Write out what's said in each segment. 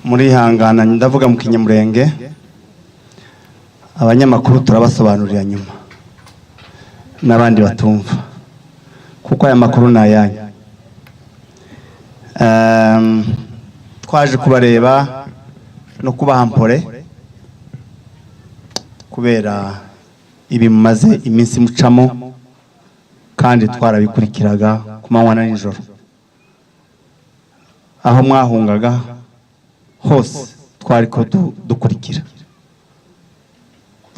Murihangana, ndavuga mu Kinyamurenge, abanyamakuru turabasobanurira nyuma n'abandi batumva, kuko aya makuru ni ayanyu. Twaje kubareba no kubaha mpore kubera ibi mumaze iminsi mucamo, kandi twarabikurikiraga ku manywa na nijoro. Aho mwahungaga hose twari ko dukurikira,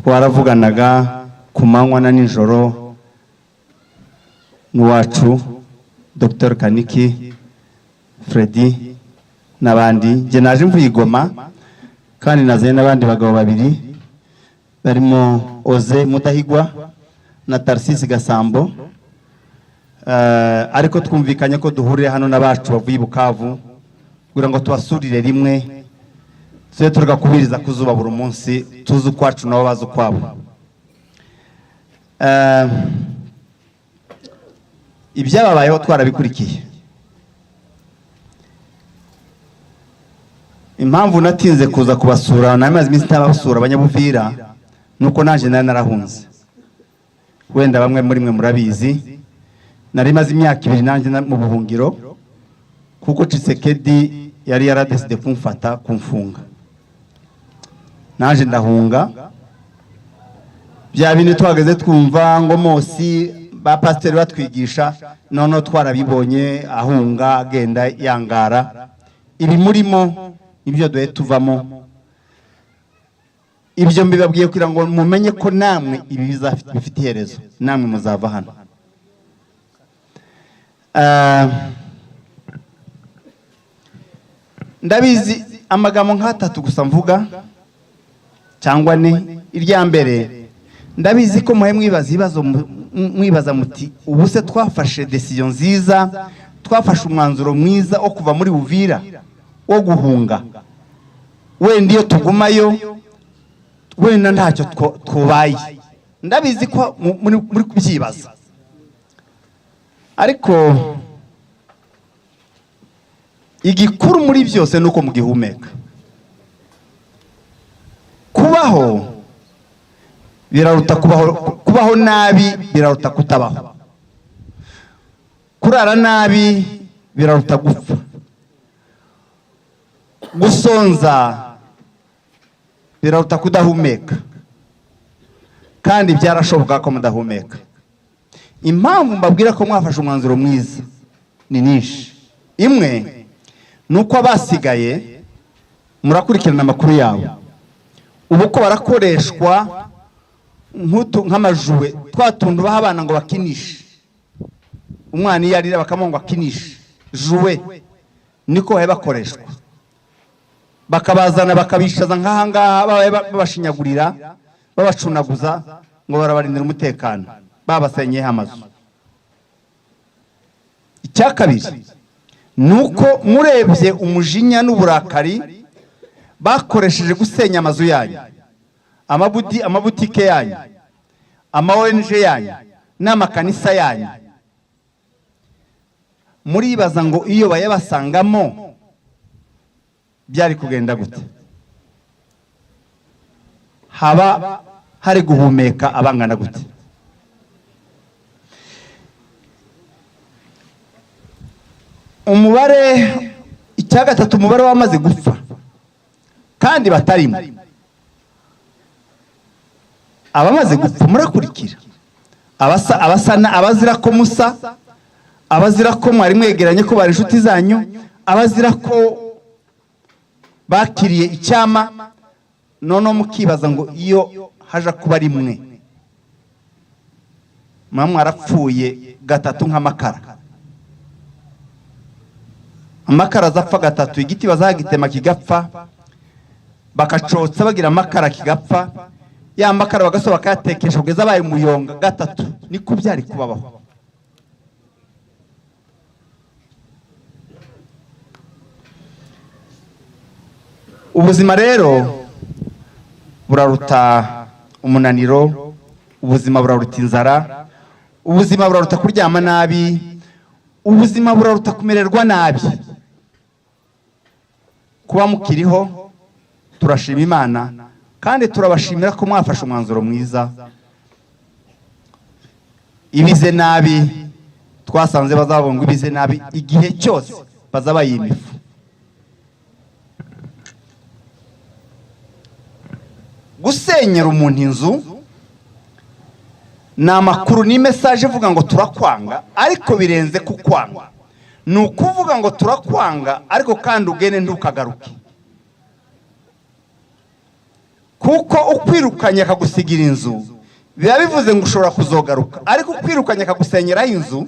twaravuganaga ku manywa na nijoro n'uwacu Dr Kaniki Freddy n'abandi. Njye naje mvuye i Goma, kandi nazanye n'abandi bagabo babiri barimo Oze Mudahigwa na Tarsisi Gasambo. Ariko twumvikanye ko duhurire hano n'abacu bavuye i Bukavu kugira ngo tubasurire rimwe, tujye turagakubiriza ku zuba buri munsi, tuzi ukwacu nabo bazi ukwabo. Ibyababayeho twarabikurikiye. Impamvu natinze kuza kubasura, namaze iminsi ntabasura abanyabuvira, nuko nanjye nari narahunze. Wenda bamwe muri mwe murabizi, nari maze imyaka 2 nanjye mu buhungiro, kuko Tshisekedi yari yaradeside kumfata kumfunga, naje ndahunga. Bya bindi twageze twumva ngo Mosi ba pasiteri batwigisha, noneho twarabibonye ahunga agenda yangara. Ibi murimo nibyo duhe tuvamo. Ibyo mbibabwiye kugira ngo mumenye ko namwe ibi bifite iherezo, namwe muzava hano. Ndabizi amagambo nk'atatu gusa mvuga cyangwa ane. Irya mbere, ndabizi ko muhe mwibaza ibibazo, mwibaza muti ubu se twafashe decision nziza, twafashe umwanzuro mwiza wo kuva muri Uvira, wo guhunga? Wenda iyo tugumayo wenda ntacyo twubaye. Ndabizi ko muri kubyibaza, ariko igikuru muri byose nuko mugihumeka. Kubaho biraruta kubaho, kubaho nabi biraruta kutabaho, kurara nabi biraruta gupfa, gusonza biraruta kudahumeka, kandi byarashoboka ko mudahumeka. Impamvu mbabwira ko mwafashe umwanzuro mwiza ni nyinshi. Imwe ni uko abasigaye murakurikirana amakuru yabo, ubu ko barakoreshwa nk'amajuwe, twa tuntu baha abana ngo bakinishe. Umwana iyo arira bakamuha ngo akinishe juwe, niko babe bakoreshwa, bakabazana bakabishaza nk'aha ngaha, babaye babashinyagurira, babacunaguza ngo barabarindira umutekano, babasenyeho amazu. Icya kabiri ni uko murebye umujinya n'uburakari bakoresheje gusenya amazu yanyu, amabutike yanyu, ama ONG yanyu n'amakanisa yanyu, muribaza ngo iyo bayabasangamo byari kugenda gute? Haba hari guhumeka abangana gute? Umubare icya gatatu, umubare wamaze gupfa kandi batarimo abamaze gupfa, murakurikira abasa abazira ko musa, abazira ko mwari mwegeranye, ko bari inshuti zanyu, abazira ko bakiriye icyama. Noneho mukibaza ngo iyo haja kuba rimwe muba mwarapfuye gatatu nk'amakara. Amakara azapfa gatatu, igiti bazagitema kigapfa, bakacotsa bagira amakara kigapfa, ya makara bagasoba bakayatekesha kugeza abaye umuyonga gatatu, niko byari kubabaho. Ubuzima rero buraruta umunaniro, ubuzima buraruta inzara, ubuzima buraruta kuryama nabi, ubuzima buraruta kumererwa nabi. Kuba mukiriho turashima Imana, kandi turabashimira ko mwafashe umwanzuro mwiza. Ibize nabi twasanze bazavuga ngo ibize nabi igihe cyose bazaba yimifu. Gusenyera umuntu inzu ni amakuru, ni message ivuga ngo turakwanga, ariko birenze kukwanga. Ni ukuvuga ngo turakwanga, ariko kandi ugende ntukagaruke, kuko ukwirukanye akagusigira inzu biba bivuze ngo ushobora kuzogaruka, ariko ukwirukanye akagusenyeraho inzu,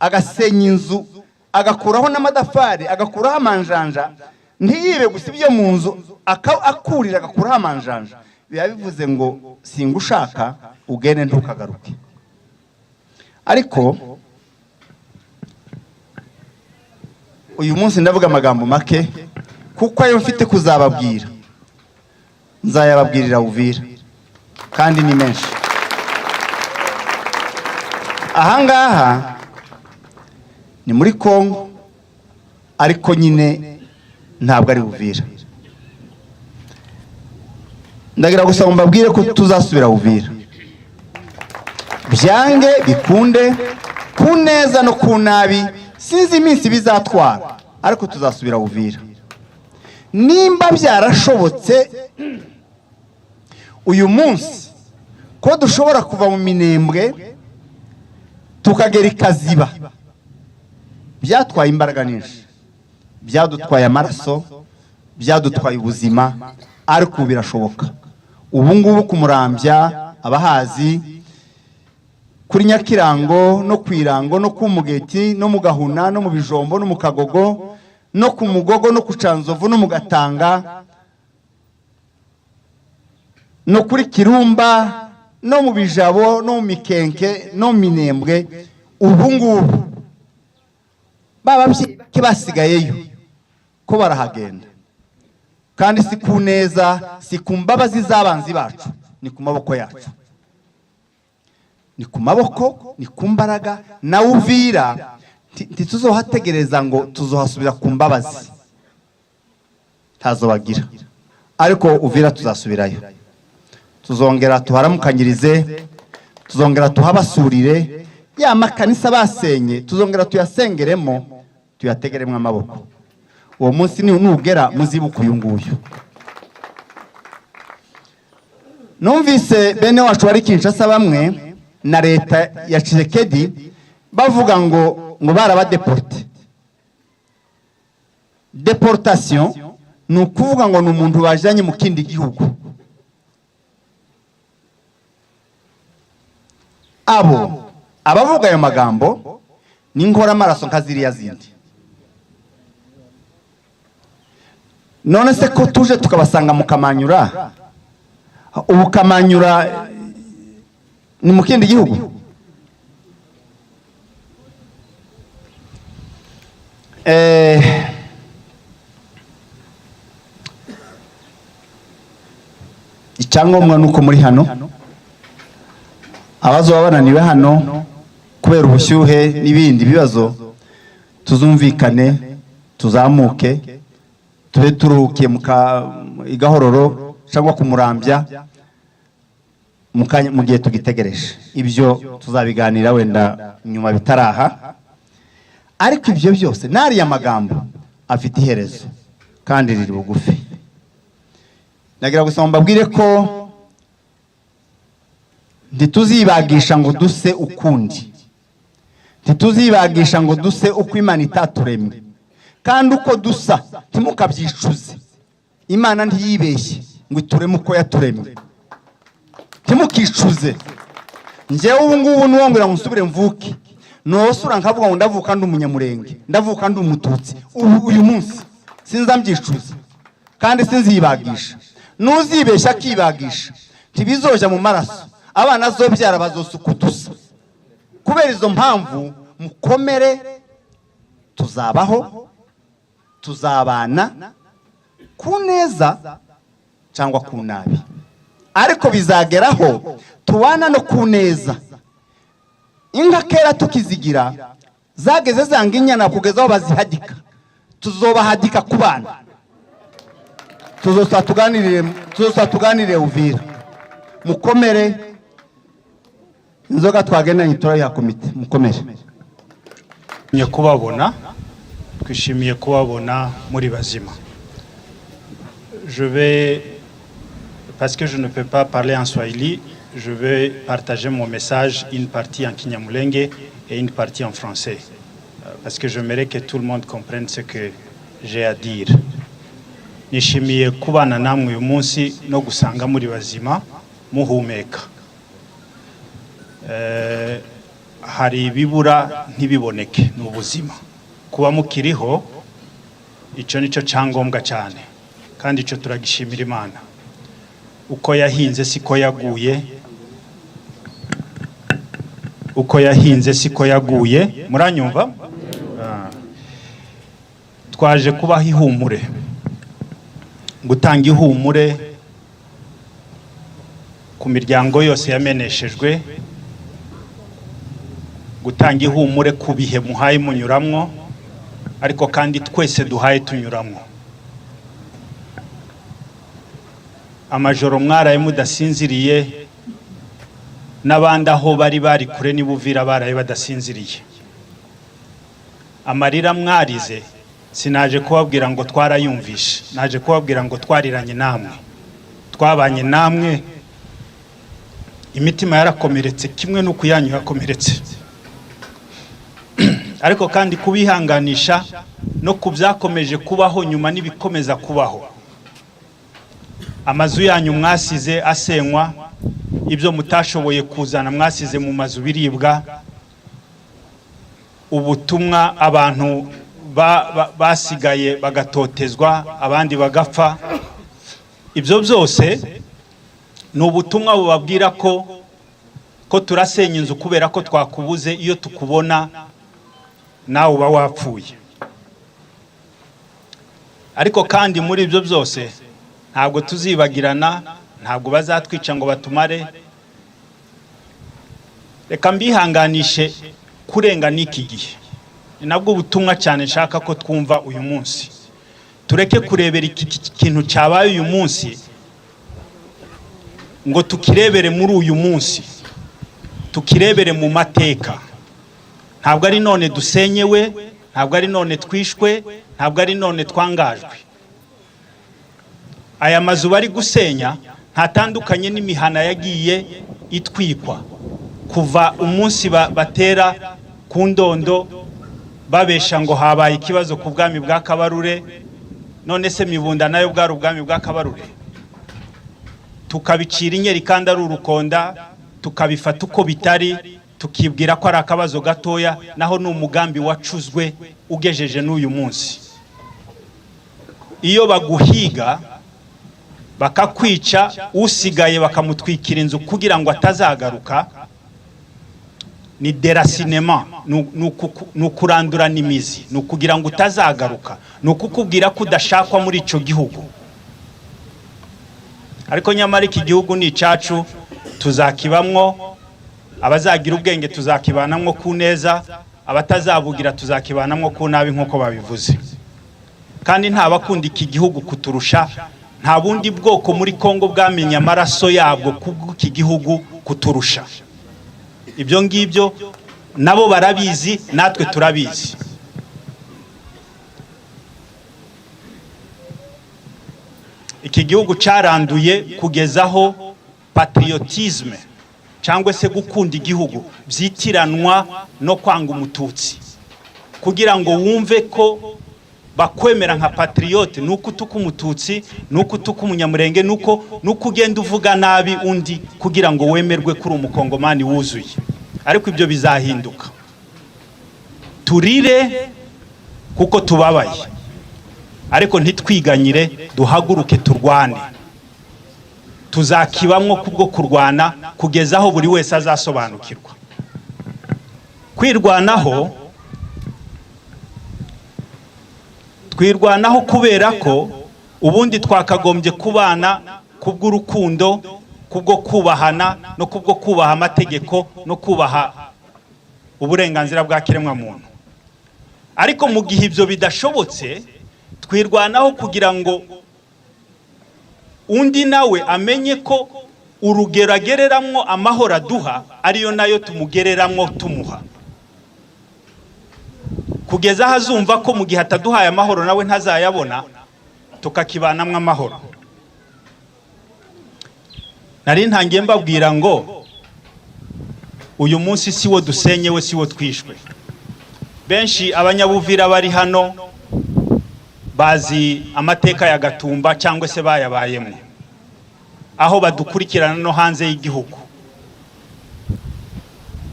agasenya inzu, agakuraho n'amatafari, agakuraho amanjanja, ntiyibe gusa ibyo mu nzu, akurira agakuraho amanjanja, biba bivuze ngo singushaka, ugende ntukagaruke. Ariko uyu munsi ndavuga amagambo make, kuko ayo mfite kuzababwira nzayababwirira Uvira, kandi ni menshi. Ahangaha ni muri Kongo, ariko nyine ntabwo ari Uvira. Ndagira gusa ngo mbabwire ko tuzasubira Uvira, byange bikunde, ku neza no ku nabi. Sinzi iminsi bizatwara, ariko tuzasubira Uvira. Nimba byarashobotse uyu munsi ko dushobora kuva mu Minembwe tukagera Ikaziba, byatwaye imbaraga nyinshi, byadutwaye amaraso, byadutwaye ubuzima, ariko ubu birashoboka. Ubu ngubu kumurambya abahazi kuri Nyakirango no ku Irango no ku Mugeti no mu Gahuna no mu Bijombo no mu Kagogo no ku Mugogo no ku Canzovu no mu Gatanga no kuri Kirumba no mu Bijabo no mu Mikenke no mu Minembwe, ubu ngubu bababyeyi bake basigayeyo ko barahagenda, kandi si ku neza, si ku mbabazi z'abanzi bacu, ni ku maboko yacu, ni ku maboko, ni ku mbaraga. Na Uvira ntituzohategereza ngo tuzohasubira ku mbabazi, ntazo bagira, ariko Uvira tuzasubirayo, tuzongera tuharamukanyirize, tuzongera tuhabasurire ya makanisa basenye, tuzongera tuyasengeremo, tuyategeremo amaboko. Uwo munsi nugera muzibuke uyu nguyu. Numvise bene wacu bari Kinshasa bamwe na leta ya Tshisekedi bavuga ngo barabadeporte. Deportation ni ukuvuga ngo ni umuntu bajanye mu kindi gihugu. Abo abavuga ayo magambo ni inkoramaraso nka ziriya zindi. None se ko tuje tukabasanga mu Kamanyura, ubu Kamanyura ni mu kindi gihugu? Icyangombwa nuko muri hano abazoba bananiwe hano kubera ubushyuhe n'ibindi bibazo, tuzumvikane, tuzamuke, tube turuhukiye mu Igahororo cyangwa kumurambya mu gihe tugitegereje. Ibyo tuzabiganira wenda nyuma bitaraha, ariko ibyo byose n'ariya magambo afite iherezo kandi riri bugufi. Nagira gusa mbabwire ko ntituzibagisha ngo duse ukundi, ntituzibagisha ngo duse uko Imana itaturemye, kandi uko dusa ntimukabyicuze. Imana ntiyibeshye ngo itureme uko yaturemye, ntimukicuze. Njyewe ubu ngubu nuwongera ngo nsubire mvuke, nosura nkavuga ngo ndavuka ndi umunyamurenge, ndavuka ndi umututsi, ubu uyu munsi sinzambyicuza kandi sinzibagisha. Nuzibeshya akibagisha ntibizoja mu maraso, abana azobyara bazosuka udusa. Kubera izo mpamvu mukomere, tuzabaho, tuzabana ku neza cyangwa ku nabi, ariko bizageraho tubana no ku neza. Inka kera tukizigira zageze zanga inyana kugeza aho bazihadika, tuzobahadika ku bana. Tuzosa tuganirire Uvira. Mukomere, inzoga twagendanye turayiha komite. Mukomere. Twishimiye kubabona, twishimiye kubabona muri bazima. Je vais, parce que je ne peux pas parler en swahili, je vais partager mon message, une partie en kinyamulenge et une partie en français, parce que j'aimerais que tout le monde comprenne ce que j'ai à dire. Nishimiye kubana namwe uyu munsi no gusanga muri bazima muhumeka. Hari ibibura ntibiboneke, ni ubuzima. Kuba mukiriho, icyo nicyo cyangombwa cyane, kandi icyo turagishimira Imana. Uko yahinze siko yaguye, uko yahinze siko yaguye. Muranyumva? Ah. Twaje kubaha ihumure, gutanga ihumure ku miryango yose yameneshejwe, gutanga ihumure ku bihe muhaye munyuramwo, ariko kandi twese duhaye tunyuramwo. Amajoro mwaraye mudasinziriye, n'abandi aho bari bari kure n'Ibuvira baraye badasinziriye. Amarira mwarize, sinaje kubabwira ngo twarayumvishe, naje kubabwira ngo twariranye namwe, twabanye namwe. Imitima yarakomeretse kimwe n'uko yanyu yakomeretse, ariko kandi kubihanganisha no ku byakomeje kubaho nyuma n'ibikomeza kubaho. Amazu yanyu mwasize asenywa, ibyo mutashoboye kuzana mwasize mu mazu biribwa. Ubutumwa abantu basigaye bagatotezwa, abandi bagapfa, ibyo byose ni ubutumwa bubabwira ko turasenya inzu kubera ko twakubuze. Iyo tukubona nawe uba wapfuye. Ariko kandi muri ibyo byose ntabwo tuzibagirana, ntabwo bazatwica ngo batumare. Reka mbihanganishe kurenga n'iki gihe. Ni nabwo butumwa cyane nshaka ko twumva uyu munsi. Tureke kurebera iki kintu cyabaye uyu munsi ngo tukirebere muri uyu munsi, tukirebere mu mateka. Ntabwo ari none dusenyewe, ntabwo ari none twishwe, ntabwo ari none twangajwe. Aya mazu bari gusenya ntatandukanye n'imihana yagiye itwikwa kuva umunsi batera ku Ndondo, babesha ngo habaye ikibazo ku bwami bwa Kabarure. None se Mibunda nayo bwari ubwami bwa Kabarure? Tukabicira inyeri kandi ari urukonda, tukabifata uko bitari, tukibwira ko ari akabazo gatoya, naho ni umugambi wacuzwe ugejeje n'uyu munsi. Iyo baguhiga bakakwica, usigaye bakamutwikira inzu kugira ngo atazagaruka, ni déracinement, ni ukurandurana imizi, ni ukugira ngo utazagaruka, ni ukukubwira ko udashakwa muri icyo gihugu. Ariko nyamara iki gihugu ni icyacu, tuzakibamwo. Abazagira ubwenge tuzakibanamwo ku neza, abatazabugira tuzakibanamwo ku nabi, nk'uko babivuze. Kandi nta bakunda iki gihugu kuturusha, nta bundi bwoko muri Kongo bwamenye amaraso yabwo kubw'iki gihugu kuturusha. Ibyo ngibyo nabo barabizi, natwe turabizi. Iki gihugu cyaranduye kugeza aho patriotisme cyangwa se gukunda igihugu byitiranwa no kwanga umututsi. Kugira ngo wumve ko bakwemera nka patriote nuko utuka umututsi, nuko utuka umunyamurenge, nuko ugenda uvuga nabi undi kugira ngo wemerwe kuri umukongomani wuzuye. Ariko ibyo bizahinduka. Turire kuko tubabaye, ariko ntitwiganyire, duhaguruke turwane. Tuzakibamwo kubwo kurwana kugeza aho buri wese azasobanukirwa kwirwanaho. Twirwanaho kubera ko ubundi twakagombye kubana kubw'urukundo, kubwo kubahana no kubwo kubaha amategeko no kubaha uburenganzira bwa kiremwamuntu. Ariko mu gihe ibyo bidashobotse, twirwanaho kugira ngo Undi nawe amenye ko urugero agereramwo amahoro aduha ariyo nayo tumugereramwo tumuha, kugeza aho azumva ko mu gihe ataduhaye amahoro nawe ntazayabona, tukakibanamwo amahoro. Nari ntangiye mbabwira ngo uyu munsi si wo dusenyewe, si wo twishwe. Benshi Abanyabuvira bari hano bazi amateka ya Gatumba cyangwa se bayabayemo, aho badukurikirana no hanze y'igihugu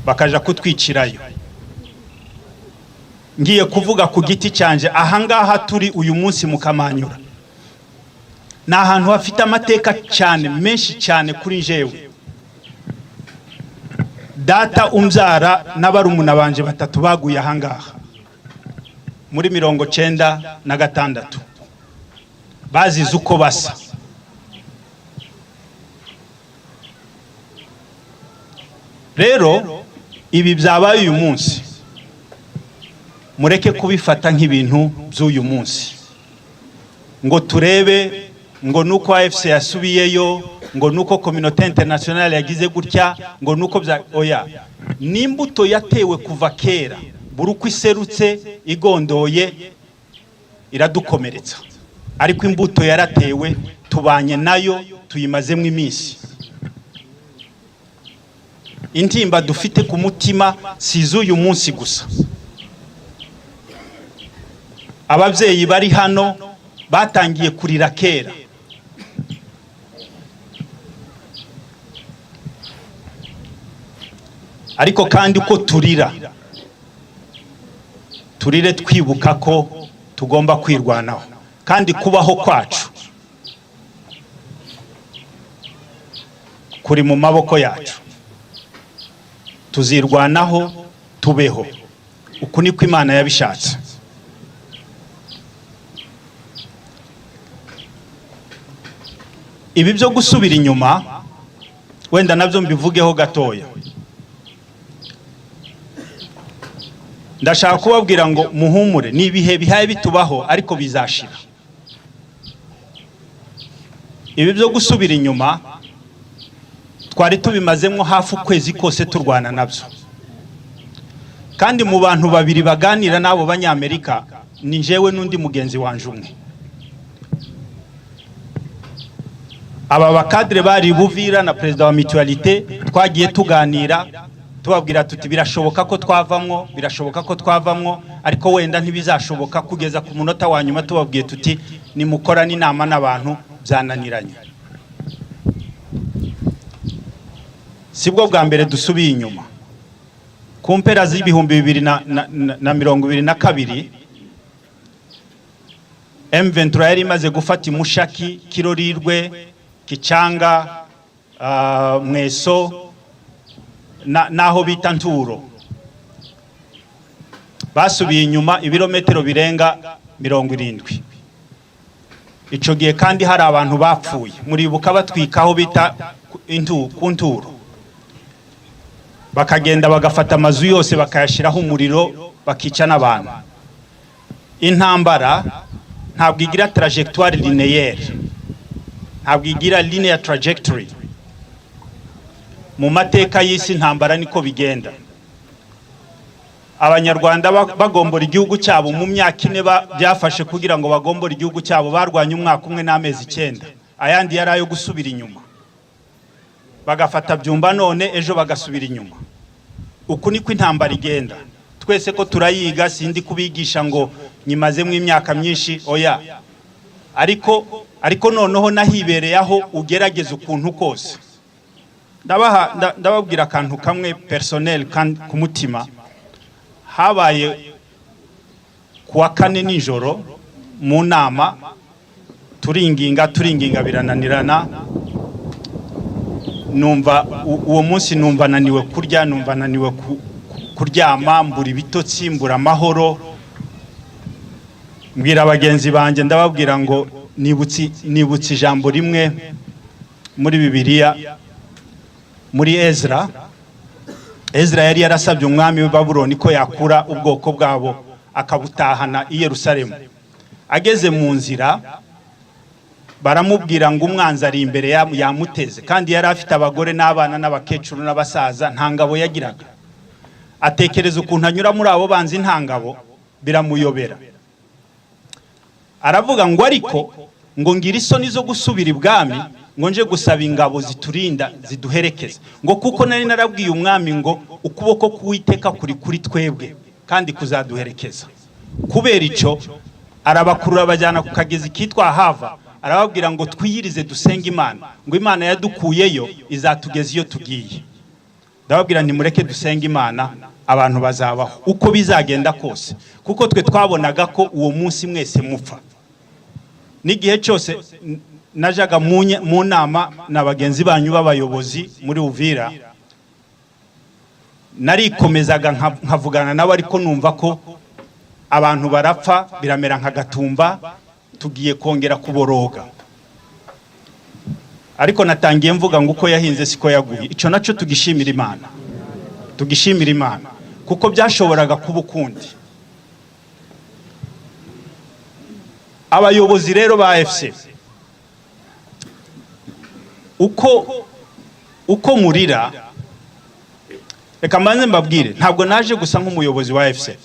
bakaja kutwicirayo. Ngiye kuvuga ku giti cyanje, ahangaha turi uyu munsi mu Kamanyura ni ahantu hafite amateka cyane, menshi cyane kuri jewe. Data umbyara n'abarumuna banje batatu baguye ahangaha muri 96, bazize uko basa. Rero ibi byabaye uyu munsi, mureke kubifata nk'ibintu by'uyu munsi, ngo turebe ngo nuko AFC yasubiyeyo, ngo nuko communauté internationale yagize gutya, ngo nuko bya oya. N'imbuto yatewe kuva kera, buri uko iserutse igondoye iradukomeretsa, ariko imbuto yaratewe, tubanye nayo, tuyimazemo iminsi. Intimba dufite ku mutima si iz'uyu munsi gusa. Ababyeyi bari hano batangiye kurira kera. Ariko kandi uko turira, turire twibuka ko tugomba kwirwanaho, kandi kubaho kwacu kuri mu maboko yacu. Tuzirwanaho tubeho, uku niko Imana yabishatse. Ibi byo gusubira inyuma wenda nabyo mbivugeho gatoya. Ndashaka kubabwira ngo muhumure, ni ibihe bihaye bitubaho ariko bizashira. Ibi byo gusubira inyuma twari tubimazemo hafi ukwezi kose turwana nabyo, kandi mu bantu babiri baganira n'abo Banyamerika ni njyewe n'undi mugenzi wanje umwe. Aba ba cadre bari Buvira na perezida wa mutualité, twagiye tuganira tubabwira tuti birashoboka ko twavamwo, birashoboka ko twavamwo, ariko wenda ntibizashoboka, kugeza ku munota wa nyuma tubabwiye tuti nimukorane inama n'abantu byananiranye. Sibwo bwa mbere dusubiye inyuma. Ku mpera z'2022 M23 yari imaze gufata Imushaki, Kirorirwe, Kicanga, Mweso naho bita Nturo. Basubiye inyuma ibirometero birenga 70. Ico gihe kandi hari abantu bapfuye, muribuka batwika aho bita ku Nturo, bakagenda bagafata amazu yose bakayashiraho umuriro, bakica n'abantu. Intambara ntabwo igira trajectoire linéaire, ntabwo igira linear trajectory. Mu mateka y'isi intambara niko bigenda. Abanyarwanda bagombora igihugu cyabo mu myaka 4 byafashe kugira ngo bagombore igihugu cyabo, barwanye umwaka umwe n'amezi 9, ayandi yari ayo gusubira inyuma, bagafata Byumba none ejo bagasubira inyuma. Uku niko intambara igenda. Twese ko turayiga, sindi kubigisha ngo nyimazemo imyaka myinshi, oya, ariko noneho nahibereye aho ugerageza ukuntu kose. Ndababwira akantu kamwe personnel kandi ku mutima. Habaye kuwa kane nijoro mu nama, turinginga turinginga birananirana. Numva uwo munsi numva naniwe kurya, numva naniwe kuryama, mbura ibitotsi, mbura amahoro. Mbwira bagenzi banjye, ndababwira ngo nibutse ijambo rimwe muri Bibiliya, muri Ezra. Ezra yari yarasabye umwami w'i Babuloni ko yakura ubwoko bwabo akabutahana i Yerusalemu. Ageze mu nzira Baramubwira ngo umwanzi ari imbere, yamuteze, kandi yari afite abagore n'abana n'abakecuru n'abasaza, nta ngabo yagiraga. Atekereza ukuntu anyura muri abo banzi nta ngabo, biramuyobera. Aravuga ngo ariko ngo ngira isoni zo gusubira ibwami ngo nje gusaba ingabo ziturinda, ziduherekeza, ngo kuko nari narabwiye umwami ngo ukuboko k'Uwiteka kuri kuri twebwe kandi kuzaduherekeza. Kubera icyo, arabakurura, abajyana ku kagezi kitwa Hava, arababwira ngo twiyirize dusenge Imana, ngo Imana yadukuyeyo izatugeza iyo tugiye. Ndababwira nti mureke dusenge Imana, abantu bazabaho uko bizagenda kose, kuko twe twabonaga ko uwo munsi mwese mupfa. N'igihe cyose najaga mu nama na bagenzi banyu b'abayobozi muri Uvira, narikomezaga nkavugana nabo, ariko numva ko abantu barapfa, biramera nka Gatumba, tugiye kongera kuboroga. Ariko natangiye mvuga ngo uko yahinze siko yaguye. Icyo nacyo tugishimira Imana, tugishimira Imana, kuko byashoboraga kuba ukundi. Abayobozi rero ba AFC, uko murira, reka mbanze mbabwire, ntabwo naje gusa nk'umuyobozi wa AFC,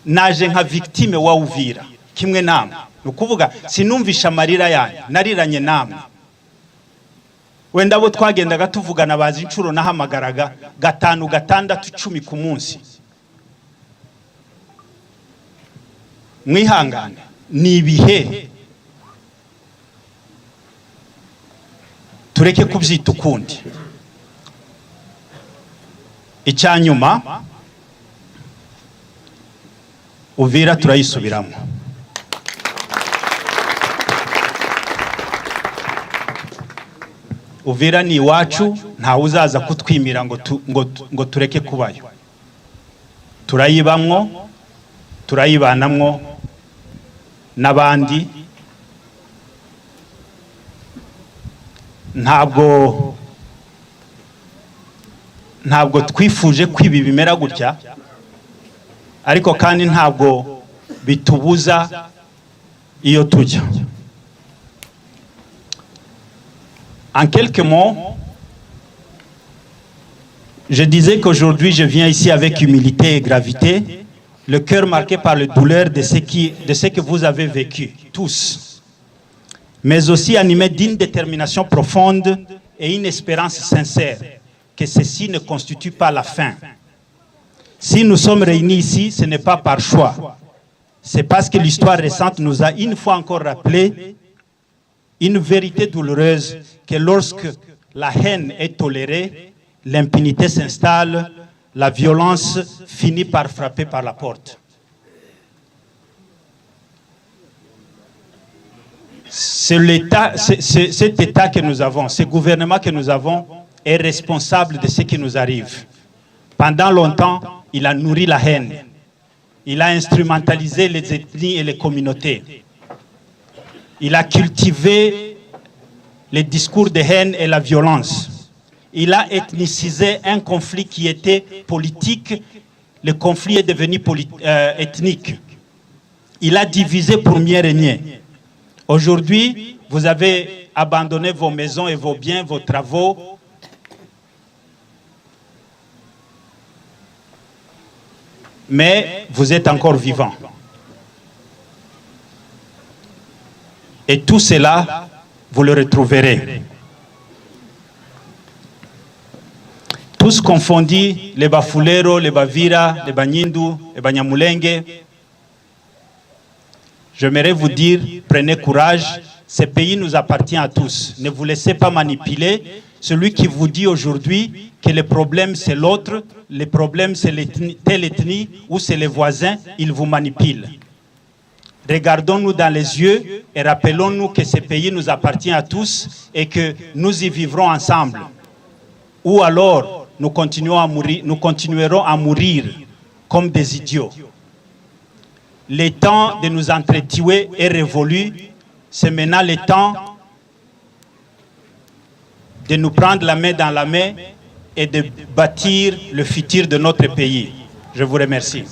naje nka victime wa Uvira kimwe namwe. Ni ukuvuga sinumvisha amarira yanyu, nariranye namwe. Wenda abo twagendaga tuvugana bazi inshuro nahamagaraga, gatanu, gatandatu, 10 ku munsi. Mwihangane, ni ibihe, tureke kubyita ukundi. Icya nyuma, Uvira turayisubiramo. Uvira ni iwacu, ntawe uzaza kutwimira ngo tureke kubayo. Turayibamwo, turayibanamwo n'abandi. Ntabwo twifuje ko ibi bimera gutya, ariko kandi ntabwo bitubuza iyo tujya. En quelques mots, je disais qu'aujourd'hui je viens ici avec humilité et gravité, le cœur marqué par la douleur de ce que vous avez vécu, tous, mais aussi animé d'une détermination profonde et une espérance sincère que ceci ne constitue pas la fin. Si nous sommes réunis ici, ce n'est pas par choix. C'est parce que l'histoire récente nous a une fois encore rappelé une vérité douloureuse, que lorsque la haine est tolérée, l'impunité s'installe, la violence finit par frapper par la porte. C'est l'état, c'est cet État que nous avons, ce gouvernement que nous avons est responsable de ce qui nous arrive. Pendant longtemps, il a nourri la haine. Il a instrumentalisé les ethnies et les communautés. Il a cultivé les discours de haine et la violence. Il a ethnicisé un conflit qui était politique. Le conflit est devenu ethnique. Il a divisé pour mieux régner. Aujourd'hui, vous avez abandonné vos maisons et vos biens, vos travaux. Mais vous êtes encore vivant. Et tout cela, vous le retrouverez. Tous confondus, les Bafulero, les Bavira, les Banyindu, les Banyamulenge, j'aimerais vous dire, prenez courage, ce pays nous appartient à tous. Ne vous laissez pas manipuler. Celui qui vous dit aujourd'hui que le problème c'est l'autre, le problème c'est telle ethnie ou c'est les voisins, il vous manipule. Regardons-nous dans les yeux et rappelons-nous que ce pays nous appartient à tous et que nous y vivrons ensemble. Ou alors, nous continuons à mourir, nous continuerons à mourir comme des idiots. Le temps de nous entretuer est révolu. C'est maintenant le temps de nous prendre la main dans la main et de bâtir le futur de notre pays. Je vous remercie.